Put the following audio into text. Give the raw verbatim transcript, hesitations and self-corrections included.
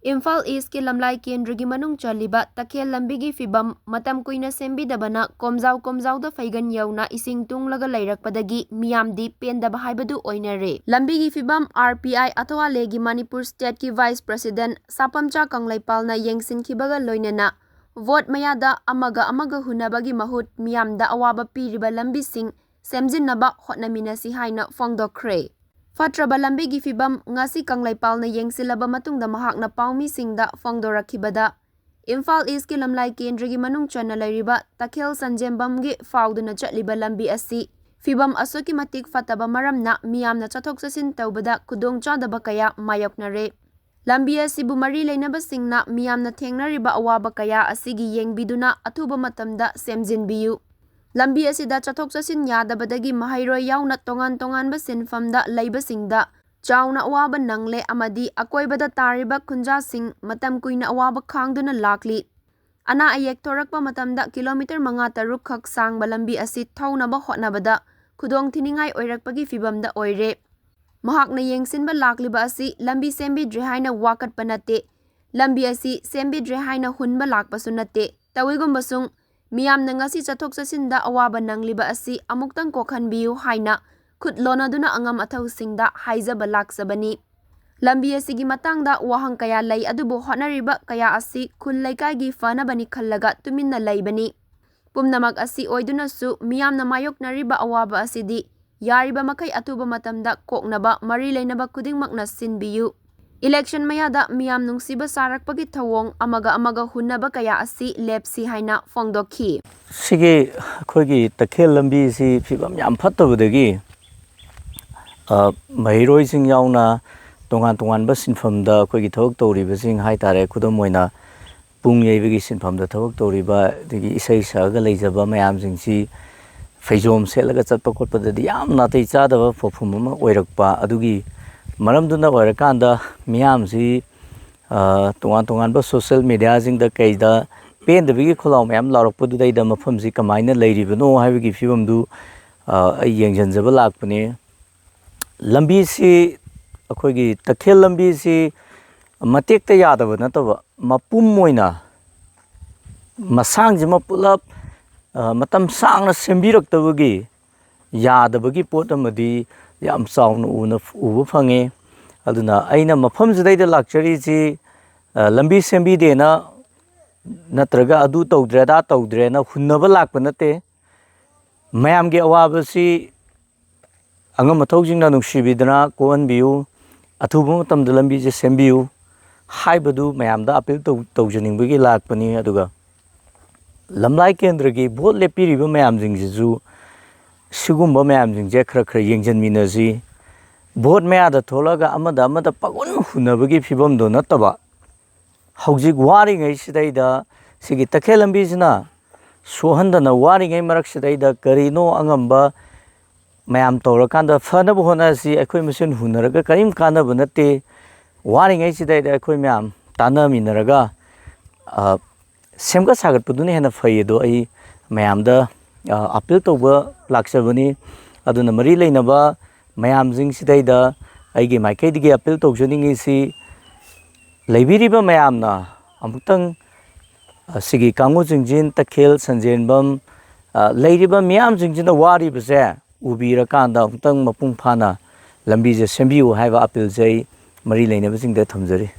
ꯏꯝꯐꯥꯜ ꯏꯁꯀꯤ ꯂꯝꯂꯥꯏ ꯀꯦꯟꯗ꯭ꯔꯒꯤ ꯃꯅꯨꯡ ꯆꯜꯂꯤꯕ ꯇꯈꯦꯜ ꯂꯝꯕꯤꯒꯤ ꯐꯤꯕꯝ ꯃꯇꯝ ꯀꯨꯏꯅ ꯁꯦꯝꯕꯤꯗꯕꯅ ꯀꯣꯝꯖꯥꯎ ꯀꯣꯝꯖꯥꯎꯗ ꯐꯩꯒꯟ ꯌꯧꯅ ꯏꯁꯤꯡ ꯇꯨꯡꯂꯒ ꯂꯩꯔꯛꯄꯗꯒꯤ ꯃꯤꯌꯥꯝꯗꯤ ꯄꯦꯟꯗꯕ ꯍꯥꯏꯕꯗꯨ ꯑꯣꯏꯅꯔꯦ꯫ ꯂꯝꯕꯤꯒꯤ ꯐꯤꯕꯝ ꯑꯥꯔ ꯄꯤ ꯑꯥꯏ ꯑꯊꯋꯥꯂꯦꯒꯤ ꯃꯅꯤꯄꯨꯔ ꯁ꯭ꯇꯦꯠꯀꯤ ꯚꯥꯏꯁ ꯄ꯭ꯔꯦꯁꯤꯗꯦꯟꯠ ꯁꯥꯄꯝꯆꯥ ꯀꯪꯂꯩꯄꯥꯜꯅ ꯌꯦꯡꯁꯤꯟꯈꯤꯕꯒ ꯂꯣꯏꯅꯅ ꯚꯣꯠ ꯃꯌꯥꯗ ꯑꯃꯒ ꯑꯃꯒ ꯍꯨꯟꯅꯕꯒꯤ ꯃꯍꯨꯠ ꯃꯤꯌꯥꯝꯗ ꯑꯋꯥꯕ ꯄꯤꯔꯤꯕ ꯂꯝꯕꯤꯁꯤꯡ ꯁꯦꯝꯖꯤꯟꯅꯕ ꯍꯣꯠꯅꯃꯤꯟꯅꯁꯤ ꯍꯥꯏꯅ ꯐꯣꯡꯗꯣꯛꯈ꯭ꯔꯦ꯫ ꯐꯠꯇ꯭ꯔꯕ ꯂꯝꯕꯤꯒꯤ ꯐꯤꯕꯝ ꯉꯁꯤ ꯀꯪꯂꯩꯄꯥꯜꯅ ꯌꯦꯡꯁꯤꯜꯂꯕ ꯃꯇꯨꯡꯗ ꯃꯍꯥꯛꯅ ꯄꯥꯎꯃꯤꯁꯤꯡꯗ ꯐꯣꯡꯗꯣꯔꯛꯈꯤꯕꯗ, ꯏꯝꯐꯥꯜ ꯏꯁꯀꯤ ꯂꯝꯂꯥꯏ ꯀꯦꯟꯗ꯭ꯔꯒꯤ ꯃꯅꯨꯡ ꯆꯟꯅ ꯂꯩꯔꯤꯕ ꯇꯈꯦꯜ ꯁꯟꯖꯦꯝꯕꯝꯒꯤ ꯐꯥꯎꯗꯨꯅ ꯆꯠꯂꯤꯕ ꯂꯝꯕꯤ ꯑꯁꯤ ꯐꯤꯕꯝ ꯑꯁꯨꯛꯀꯤ ꯃꯇꯤꯛ ꯐꯠꯇꯕ ꯃꯔꯝꯅ ꯃꯤꯌꯥꯝꯅ ꯆꯠꯊꯣꯛ ꯆꯠꯁꯤꯟ ꯇꯧꯕꯗ ꯈꯨꯗꯣꯡꯆꯥꯗꯕ ꯀꯌꯥ ꯃꯥꯌꯣꯛꯅꯔꯦ꯫ ꯂꯝꯕꯤ ꯑꯁꯤꯕꯨ ꯃꯔꯤ ꯂꯩꯅꯕꯁꯤꯡꯅ ꯃꯤꯌꯥꯝꯅ ꯊꯦꯡꯅꯔꯤꯕ ꯑꯋꯥꯕ ꯀꯌꯥ ꯑꯁꯤꯒꯤ ꯌꯦꯡꯕꯤꯗꯨꯅ ꯑꯊꯨꯕ ꯃꯇꯝꯗ ꯁꯦꯝꯖꯤꯟꯕꯤꯌꯨ꯫ ꯂꯝꯕꯤ ꯑꯁꯤꯗ ꯆꯠꯊꯣꯛ ꯆꯠꯁꯤꯟ ꯌꯥꯗꯕꯗꯒꯤ ꯃꯍꯩꯔꯣꯏ ꯌꯥꯎꯅ ꯇꯣꯉꯥꯟ ꯇꯣꯉꯥꯟꯕ ꯁꯤꯟꯐꯝꯗ ꯂꯩꯕꯁꯤꯡꯗ ꯆꯥꯎꯅ ꯑꯋꯥꯕ ꯅꯪꯂꯦ ꯑꯃꯗꯤ ꯑꯀꯣꯏꯕꯗ ꯇꯥꯔꯤꯕ ꯈꯨꯟꯖꯥꯁꯤꯡ ꯃꯇꯝ ꯀꯨꯏꯅ ꯑꯋꯥꯕ ꯈꯥꯡꯗꯨꯅ ꯂꯥꯛꯂꯤ꯫ ꯑꯅꯥ ꯑꯌꯦꯛ ꯊꯣꯔꯛꯄ ꯃꯇꯝꯗ ꯀꯤꯂꯣꯃꯤꯇꯔ ꯃꯉꯥ ꯇꯔꯨꯛ ꯈꯛ ꯁꯥꯡꯕ ꯂꯝꯕꯤ ꯑꯁꯤ ꯊꯧꯅꯕ ꯍꯣꯠꯅꯕꯗ ꯈꯨꯗꯣꯡ ꯊꯤꯅꯤꯡꯉꯥꯏ ꯑꯣꯏꯔꯛꯄꯒꯤ ꯐꯤꯕꯝꯗ ꯑꯣꯏꯔꯦ꯫ ꯃꯍꯥꯛꯅ ꯌꯦꯡꯁꯤꯟꯕ ꯂꯥꯛꯂꯤꯕ ꯑꯁꯤ ꯂꯝꯕꯤ ꯁꯦꯝꯕꯤꯗ꯭ꯔꯦ ꯍꯥꯏꯅ ꯋꯥꯀꯠꯄ ꯅꯠꯇꯦ, ꯂꯝꯕꯤ ꯑꯁꯤ ꯁꯦꯝꯕꯤꯗ꯭ꯔꯦ ꯍꯥꯏꯅ ꯍꯨꯟꯕ ꯂꯥꯛꯄꯁꯨ ꯅꯠꯇꯦ꯫ ꯇꯧꯏꯒꯨꯝꯕꯁꯨꯡ ꯃꯤꯌꯥꯝꯅ ꯉꯁꯤ ꯆꯠꯊꯣꯛ ꯆꯠꯁꯤꯟꯗ ꯑꯋꯥꯕ ꯅꯪꯂꯤꯕ ꯑꯁꯤ ꯑꯃꯨꯛꯇꯪ ꯀꯣꯛꯍꯟꯕꯤꯌꯨ ꯍꯥꯏꯅ ꯈꯨꯠ ꯂꯣꯟꯅꯗꯨꯅ ꯑꯉꯝ ꯑꯊꯧꯁꯤꯡꯗ ꯍꯥꯏꯖꯕ ꯂꯥꯛꯆꯕꯅꯤ꯫ ꯂꯝꯕꯤ ꯑꯁꯤꯒꯤ ꯃꯇꯥꯡꯗ ꯋꯥꯍꯪ ꯀꯌꯥ ꯂꯩ, ꯑꯗꯨꯕꯨ ꯍꯣꯠꯅꯔꯤꯕ ꯀꯌꯥ ꯑꯁꯤ ꯈꯨꯜ ꯂꯩꯀꯥꯏꯒꯤ ꯐꯅꯕꯅꯤ ꯈꯜꯂꯒ ꯇꯨꯃꯤꯟꯅ ꯂꯩꯕꯅꯤ꯫ ꯄꯨꯝꯅꯃꯛ ꯑꯁꯤ ꯑꯣꯏꯗꯨꯅꯁꯨ ꯃꯤꯌꯥꯝꯅ ꯃꯥꯌꯣꯛꯅꯔꯤꯕ ꯑꯋꯥꯕ ꯑꯁꯤꯗꯤ ꯌꯥꯔꯤꯕ ꯃꯈꯩ ꯑꯊꯨꯕ ꯃꯇꯝꯗ ꯀꯣꯛꯅꯕ ꯃꯔꯤ ꯂꯩꯅꯕ ꯈꯨꯗꯤꯡꯃꯛꯅ ꯁꯤꯟꯕꯤꯌꯨ꯫ ꯏꯂꯦꯛꯁꯟ ꯃꯌꯥꯗ ꯃꯤꯌꯥꯝ ꯅꯨꯡꯁꯤꯕ ꯁꯥꯔꯛꯄꯒꯤ ꯊꯧꯑꯣꯡ ꯑꯃꯒ ꯑꯃꯒ ꯍꯨꯟꯅꯕ ꯀꯌꯥ ꯑꯁꯤ ꯂꯦꯞꯁꯤ ꯍꯥꯏꯅ ꯐꯣꯡꯗꯣꯛꯈꯤ꯫ ꯁꯤꯒꯤ ꯑꯩꯈꯣꯏꯒꯤ ꯇꯈꯦꯜ ꯂꯝꯕꯤꯁꯤ ꯐꯤꯕꯝ ꯌꯥꯝ ꯐꯠꯇꯕꯗꯒꯤ, ꯑ, ꯃꯍꯩꯔꯣꯏꯁꯤꯡ ꯌꯥꯎꯅ ꯇꯣꯉꯥꯟ ꯇꯣꯉꯥꯟꯕ ꯁꯤꯟꯐꯝꯗ ꯑꯩꯈꯣꯏꯒꯤ ꯊꯕꯛ ꯇꯧꯔꯤꯕꯁꯤꯡ ꯍꯥꯏ ꯇꯥꯔꯦ, ꯈꯨꯗꯝ ꯑꯣꯏꯅ ꯄꯨꯡ ꯌꯩꯕꯒꯤ ꯁꯤꯟꯐꯝꯗ ꯊꯕꯛ ꯇꯧꯔꯤꯕ, ꯑꯗꯒꯤ ꯏꯁꯩ ꯁꯛꯑꯒ ꯂꯩꯖꯕ ꯃꯌꯥꯝꯁꯤꯡꯁꯤ ꯐꯩꯖꯣꯝ ꯁꯦꯠꯂꯒ ꯆꯠꯄ ꯈꯣꯠꯄꯗꯗꯤ ꯌꯥꯝ ꯅꯥꯇꯩ ꯆꯥꯗꯕ ꯄꯣꯠꯐꯝ ꯑꯃ ꯑꯣꯏꯔꯛꯄ꯫ ꯑꯗꯨꯒꯤ ꯃꯔꯝꯗꯨꯅ ꯑꯣꯏꯔꯀꯥꯟꯗ ꯃꯤꯌꯥꯝꯁꯤ, ꯑ, ꯇꯣꯉꯥꯟ ꯇꯣꯉꯥꯟꯕ ꯁꯣꯁꯦꯜ ꯃꯦꯗꯤꯌꯥꯁꯤꯡꯗ ꯀꯩꯗ ꯄꯦꯟꯗꯕꯒꯤ ꯈꯣꯜꯂꯥꯎ ꯃꯌꯥꯝ ꯂꯥꯎꯔꯛꯄꯗꯨꯗꯩꯗ ꯃꯐꯝꯁꯤ ꯀꯃꯥꯏꯅ ꯂꯩꯔꯤꯕꯅꯣ ꯍꯥꯏꯕꯒꯤ ꯐꯤꯕꯝꯗꯨ, ꯑ, ꯑꯩ ꯌꯦꯡꯁꯤꯟꯖꯕ ꯂꯥꯛꯄꯅꯤ꯫ ꯂꯝꯕꯤꯁꯤ, ꯑꯩꯈꯣꯏꯒꯤ ꯇꯈꯦꯜ ꯂꯝꯕꯤꯁꯤ ꯃꯇꯦꯛꯇ ꯌꯥꯗꯕ ꯅꯠꯇꯕ, ꯃꯄꯨꯝ ꯑꯣꯏꯅ ꯃꯁꯥꯡꯁꯤꯃ ꯄꯨꯂꯞ, ꯑ, ꯃꯇꯝ ꯁꯥꯡꯅ ꯁꯦꯝꯕꯤꯔꯛꯇꯕꯒꯤ ꯌꯥꯗꯕꯒꯤ ꯄꯣꯠ ꯑꯃꯗꯤ ꯌꯥꯝ ꯆꯥꯎꯅ ꯎꯅ-, ꯎꯕ ꯐꯪꯉꯤ꯫ ꯑꯗꯨꯅ ꯑꯩꯅ ꯃꯐꯝꯁꯤꯗꯩꯗ ꯂꯥꯛꯆꯔꯤꯁꯤ, ꯑ, ꯂꯝꯕꯤ ꯁꯦꯝꯕꯤꯗꯦꯅ ꯅꯠꯇ꯭ꯔꯒ ꯑꯗꯨ ꯇꯧꯗ꯭ꯔꯦ, ꯑꯗꯥ ꯇꯧꯗ꯭ꯔꯦꯅ ꯍꯨꯟꯅꯕ ꯂꯥꯛꯄ ꯅꯠꯇꯦ꯫ ꯃꯌꯥꯝꯒꯤ ꯑꯋꯥꯕꯁꯤ ꯑꯉꯝ ꯑꯊꯧꯁꯤꯡꯅ ꯅꯨꯡꯁꯤꯕꯤꯗꯅ ꯀꯣꯛꯍꯟꯕꯤꯌꯨ, ꯑꯊꯨꯕ ꯃꯇꯝꯗ ꯂꯝꯕꯤꯁꯦ ꯁꯦꯝꯕꯤꯌꯨ ꯍꯥꯏꯕꯗꯨ ꯃꯌꯥꯝꯗ ꯑꯄꯤꯜ ꯇꯧ-, ꯇꯧꯖꯅꯤꯡꯕꯒꯤ ꯂꯥꯛꯄꯅꯤ꯫ ꯑꯗꯨꯒ ꯂꯝꯂꯥꯏ ꯀꯦꯟꯗ꯭ꯔꯒꯤ ꯚꯣꯠ ꯂꯦꯞꯄꯤꯔꯤꯕ ꯃꯌꯥꯝꯁꯤꯡꯁꯤꯁꯨ ꯁꯤꯒꯨꯝꯕ ꯃꯌꯥꯝꯁꯤꯡꯁꯦ ꯈꯔ ꯈꯔ ꯌꯦꯡꯁꯤꯟꯃꯤꯟꯅꯁꯤ꯫ ꯚꯣꯠ ꯃꯌꯥꯗ ꯊꯣꯛꯂꯒ ꯑꯃꯗ ꯑꯃꯗ ꯄꯪꯍꯨꯟ ꯍꯨꯟꯅꯕꯒꯤ ꯐꯤꯕꯝꯗꯣ ꯅꯠꯇꯕ, ꯍꯧꯖꯤꯛ ꯋꯥꯔꯤꯉꯩꯁꯤꯗꯩꯗ ꯁꯤꯒꯤ ꯇꯈꯦꯜ ꯂꯝꯕꯤꯁꯤꯅ ꯁꯣꯛꯍꯟꯗꯅ ꯋꯥꯔꯤꯉꯩ ꯃꯔꯛꯁꯤꯗꯩꯗ ꯀꯔꯤꯅꯣ ꯑꯉꯝꯕ ꯃꯌꯥꯝ ꯇꯧꯔꯀꯥꯟꯗ ꯐꯅꯕ ꯍꯣꯠꯅꯁꯤ꯫ ꯑꯩꯈꯣꯏ ꯃꯁꯦꯟ ꯍꯨꯟꯅꯔꯒ ꯀꯔꯤꯝ ꯀꯥꯟꯅꯕ ꯅꯠꯇꯦ꯫ ꯋꯥꯔꯤꯉꯩꯁꯤꯗꯩꯗ ꯑꯩꯈꯣꯏ ꯃꯌꯥꯝ ꯇꯥꯟꯅꯃꯤꯟꯅꯔꯒ, ꯑ, ꯁꯦꯝꯒꯠ ꯁꯥꯒꯠꯄꯗꯨꯅ ꯍꯦꯟꯅ ꯐꯩ꯫ ꯑꯗꯣ ꯑꯩ ꯃꯌꯥꯝꯗ, ꯑ, ꯑꯄꯤꯜ ꯇꯧꯕ ꯂꯥꯛꯆꯕꯅꯤ꯫ ꯑꯗꯨꯅ ꯃꯔꯤ ꯂꯩꯅꯕ ꯃꯌꯥꯝꯁꯤꯡꯁꯤꯗꯩꯗ ꯑꯩꯒꯤ ꯃꯥꯏꯀꯩꯗꯒꯤ ꯑꯄꯤꯜ ꯇꯧꯖꯅꯤꯡꯉꯤꯁꯤ, ꯂꯩꯕꯤꯔꯤꯕ ꯃꯌꯥꯝꯅ ꯑꯃꯨꯛꯇꯪ, ꯑ, ꯁꯤꯒꯤ ꯀꯥꯡꯉꯨ ꯆꯤꯡꯖꯤꯟ, ꯇꯈꯦꯜ, ꯁꯟꯖꯦꯟꯕꯝ, ꯑ, ꯂꯩꯔꯤꯕ ꯃꯤꯌꯥꯝꯁꯤꯡꯁꯤꯅ ꯋꯥꯔꯤꯕꯁꯦ ꯎꯕꯤꯔꯀꯥꯟꯗ ꯑꯃꯨꯛꯇꯪ ꯃꯄꯨꯡ ꯐꯥꯅ ꯂꯝꯕꯤꯁꯦ ꯁꯦꯝꯕꯤꯌꯨ ꯍꯥꯏꯕ ꯑꯄꯤꯜꯁꯦ ꯑꯩ ꯃꯔꯤ ꯂꯩꯅꯕꯁꯤꯡꯗ ꯊꯝꯖꯔꯤ꯫